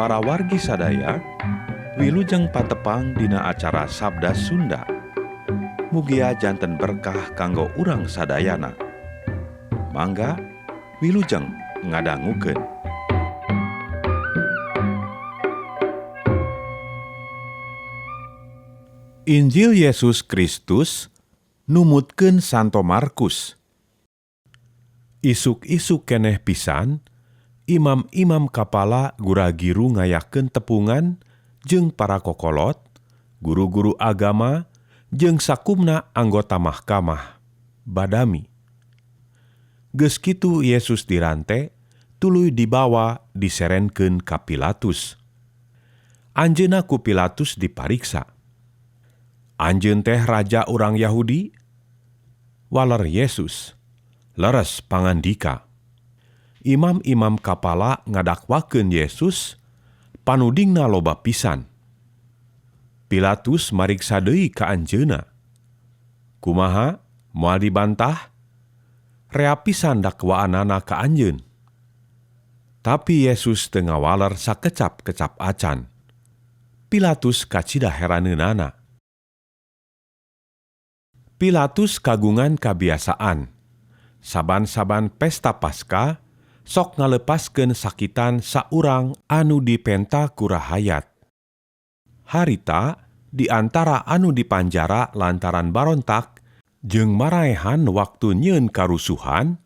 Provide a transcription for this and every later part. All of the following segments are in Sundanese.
Para wargi sadaya, wilujeng patepang dina acara Sabda Sunda. Mugia janten berkah kanggo urang sadayana. Mangga wilujeng ngadangukeun. Injil Yesus Kristus numutkeun Santo Markus. Isuk-isuk keneh pisan, imam-imam kapala gura-giru ngayakeun tepungan jeung para kokolot, guru-guru agama, jeung sakumna anggota mahkamah badami. Geus kitu Yesus dirante, tuluy dibawa diserenkeun ka Pilatus. Anjeunna ku Pilatus dipariksa. Anjeun teh raja urang Yahudi? Waler Yesus, leres pangandika. Imam-imam kapala ngadakwakeun Yesus, panudingna loba pisan. Pilatus mariksa deui ka anjeunna. Kumaha moal dibantah? Rea pisan dakwaanana ka anjeun. Tapi Yesus teu ngawaler sakecap-kecap acan. Pilatus kacida heraneunana. Pilatus kagungan kabiasaan. Saban-saban pesta Paskah, sok ngalepaskeun sakitan saurang anu dipenta ku rahayat. Harita di antara anu dipanjara lantaran barontak jeung maraehan waktu nyieun karusuhan,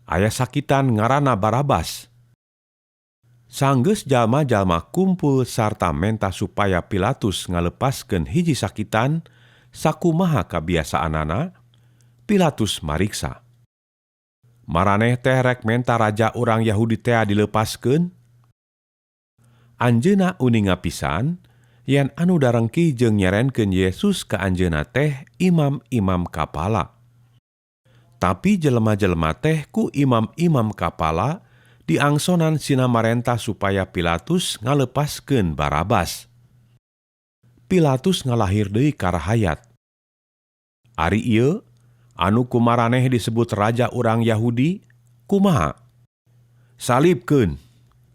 aya sakitan ngaranna Barabas. Sanggeus jalma-jalma kumpul sarta menta supaya Pilatus ngalepaskeun hiji sakitan sakumaha kabiasaanana, Pilatus mariksa. Maraneh teh rek menta raja urang Yahudi tea dilepaskeun? Anjeunna uninga pisan yen anu darengki jeung nyerenkeun Yesus ka anjeunna teh imam-imam kapala. Tapi jelema-jelema teh ku imam-imam kapala diangsonan sina marentah supaya Pilatus ngalepaskeun Barabas. Pilatus ngalahir deui ka rahayat. Ari ieu anu kumaraneh disebut raja urang Yahudi, kumaha? Salibkeun,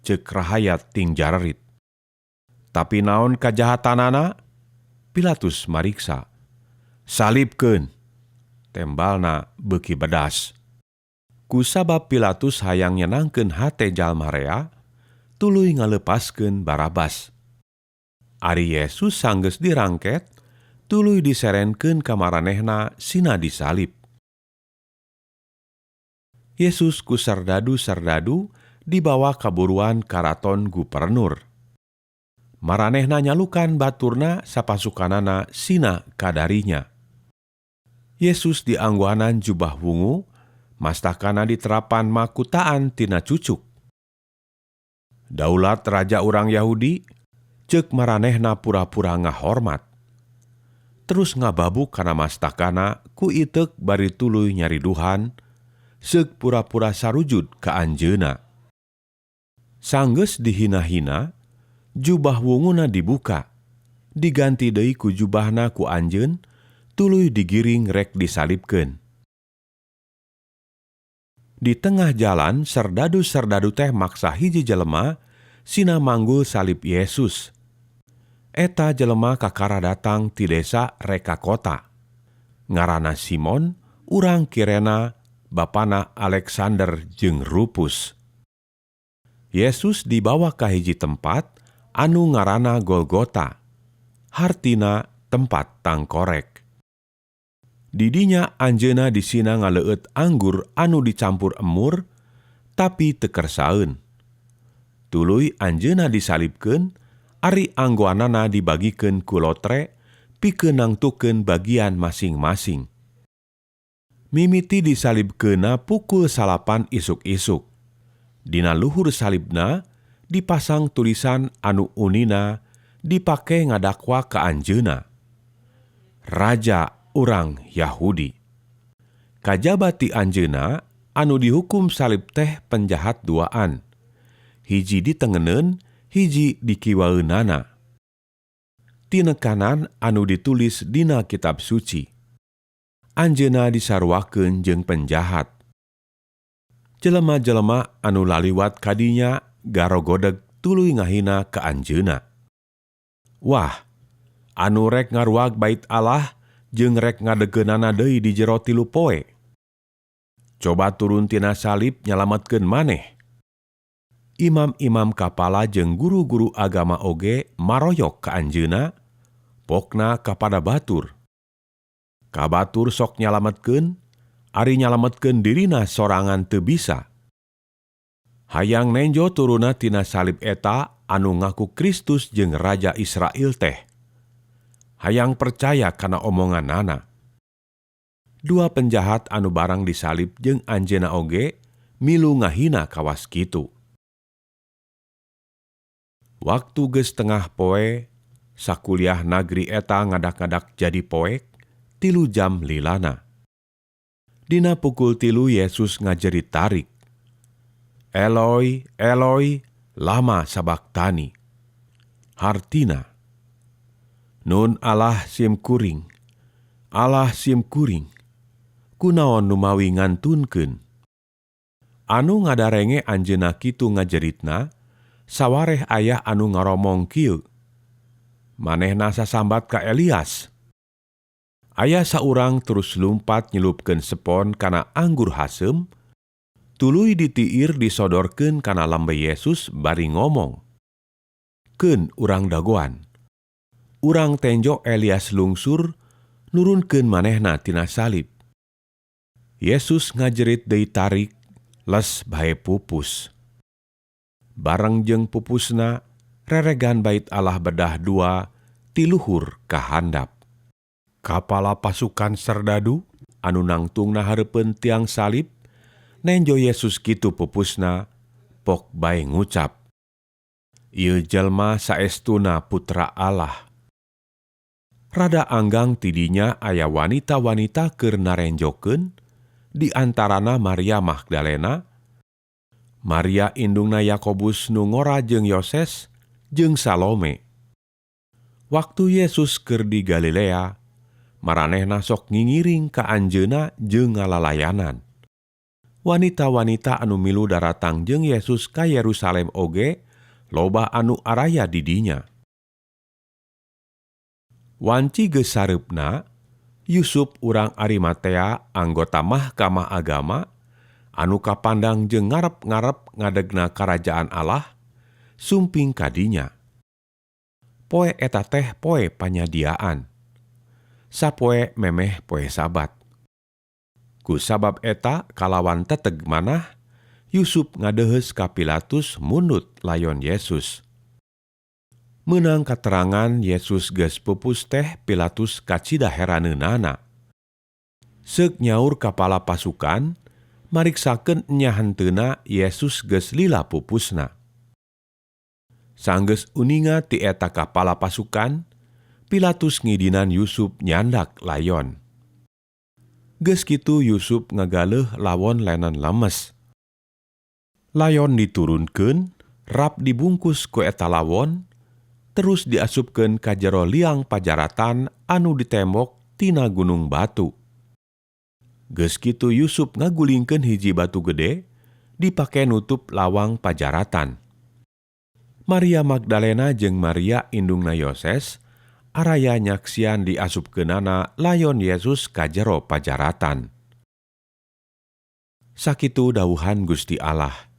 ceuk rahayat ting jararit. Tapi naon kajahatanana? Pilatus mariksa. Salibkeun, tembalna beuki bedas. Kusabab Pilatus hayang nyenangkeun hate jalma rea, tuluy ngalepaskeun Barabas. Ari Yesus sanggeus dirangket, tuluy diserenkeun ka maranehna sina disalib. Yesus ku sardadu-sardadu dibawa kaburuan karaton gubernur. Maranehna nyalukan baturna sapasukanana sina kadarinya. Yesus diangguanan jubah wungu, mastakana diterapan makutaan tina cucuk. Daulat raja urang Yahudi, ceuk maranehna pura-pura ngahormat. Terus ngababuk kana mastakana ku iteuk bari tuluy nyariduhan, seuk pura-pura sarujud ka anjeunna. Sanggeus dihina-hina, jubah wunguna dibuka, diganti deui ku jubahna ku anjeun, tuluy digiring rek disalibkeun. Di tengah jalan, serdadu-serdadu teh maksa hiji jelema sina manggul salib Yesus. Eta jelema kakara datang ti desa rek ka kota. Ngaranna Simon, urang Kirena, bapana Alexander jeung Rupus. Yesus dibawa ka hiji tempat anu ngaranna Golgota, hartina tempat tangkorek. Didinya anjeunna disina ngaleueut anggur anu dicampur emur, tapi teu kersaeun. Tuluy anjeunna disalibkeun, ari anggoanana dibagikeun ku lotre, pikeun nangtukeun bagian masing-masing. Mimiti disalibkeunna pukul 9 isuk-isuk. Dina luhur salibna dipasang tulisan anu unina dipake ngadakwa ka anjeunna. Raja urang Yahudi. Kajaba ti anjeunna anu dihukum salib teh penjahat duaan. Hiji ditengeneun, hiji dikiwaeunana. Tinekanan anu ditulis dina kitab suci. Anjeunna disaruakeun jeung penjahat. Jelema-jelema anu laliwat kadinya garogodeg tuluy ngahina ka anjeunna. Wah, anu rek ngaruag bait Allah jeung rek ngadegeunana deui di jero 3 poe. Coba turun tina salib nyalametkeun maneh. Imam-imam kapala jeung guru-guru agama oge maroyok ka anjeunna, pokna kapada batur. Kabatur sok nyalametkeun, ari nyalametkeun dirina sorangan teu bisa. Hayang nenjo turuna tina salib eta anu ngaku Kristus jeung Raja Israel teh. Hayang percaya kana omonganana. 2 penjahat anu barang disalib jeung anjeunna oge milu ngahina kawas kitu. Waktu geus tengah poe, sakuliah nagri eta ngadak-ngadak jadi poek, 3 jam lilana. Dina pukul 3 Yesus ngajerit tarik. Eloi, Eloi, lama sabaktani. Hartina, Nun Allah sim kuring, Allah sim kuring, kunaon numawi ngantunkeun. Anu ngadarenge anjeunna kitu ngajeritna, sawareh aya anu ngaromong kieu. Manehna sasambat ka Elias. Aya saurang terus lumpat nyelupkeun sepon kana anggur haseum, tuluy ditiir disodorkeun kana lambe Yesus bari ngomong. Keun urang dagoan. Urang tenjo Elias lungsur nurunkeun manehna tina salib. Yesus ngajerit deui tarik, les bae pupus. Bareng jeung pupusna, reregan bait Allah bedah 2, tiluhur ka handap. Kapala pasukan serdadu, anu nangtungna hareupeun tiang salib, nenjo Yesus kitu pupusna, pok bae ngucap. Ieu jelma saestuna putra Allah. Rada anggang tidinya aya wanita-wanita keur narenjokeun, di antarana Maria Magdalena, Maria indungna Yakobus nu ngora jeung Yoses jeung Salome. Waktu Yesus keur di Galilea, maranehna sok ngingiring ka anjeunna jeung ngalalayanan. Wanita-wanita anu milu daratang jeung Yesus ka Yerusalem oge loba anu araya di dinya. Wanci geus sareupna, Yusuf urang Arimatea anggota Mahkamah Agama anu kapandang jeung ngarep-ngarep ngadegna karajaan Allah, sumping kadinya. Poe eta teh poe panyadiaan. Sapoe memeh poe Sabat. Ku sabab eta kalawan teteg manah, Yusuf ngadeheus ka Pilatus mundut layon Yesus. Meunang katerangan Yesus geus pupus teh Pilatus kacida heraneunana. Seuk nyaur kapala pasukan, mariksakeun nya henteuna Yesus geus lila pupusna. Sanggeus uninga ti eta kapala pasukan, Pilatus ngidinan Yusuf nyandak layon. Geus kitu Yusuf ngagaleuh lawon lenan lemes. Layon diturunkeun, rap dibungkus ku eta lawon, terus diasupkeun ka jero liang pajaratan anu ditembok tina gunung batu. Geus kitu Yusuf ngagulingkeun hiji batu gede, dipake nutup lawang pajaratan. Maria Magdalena jeung Maria indungna Yoses araya nyaksian diasupkeunana layon Yesus ka jero pajaratan. Sakitu dawuhan Gusti Allah.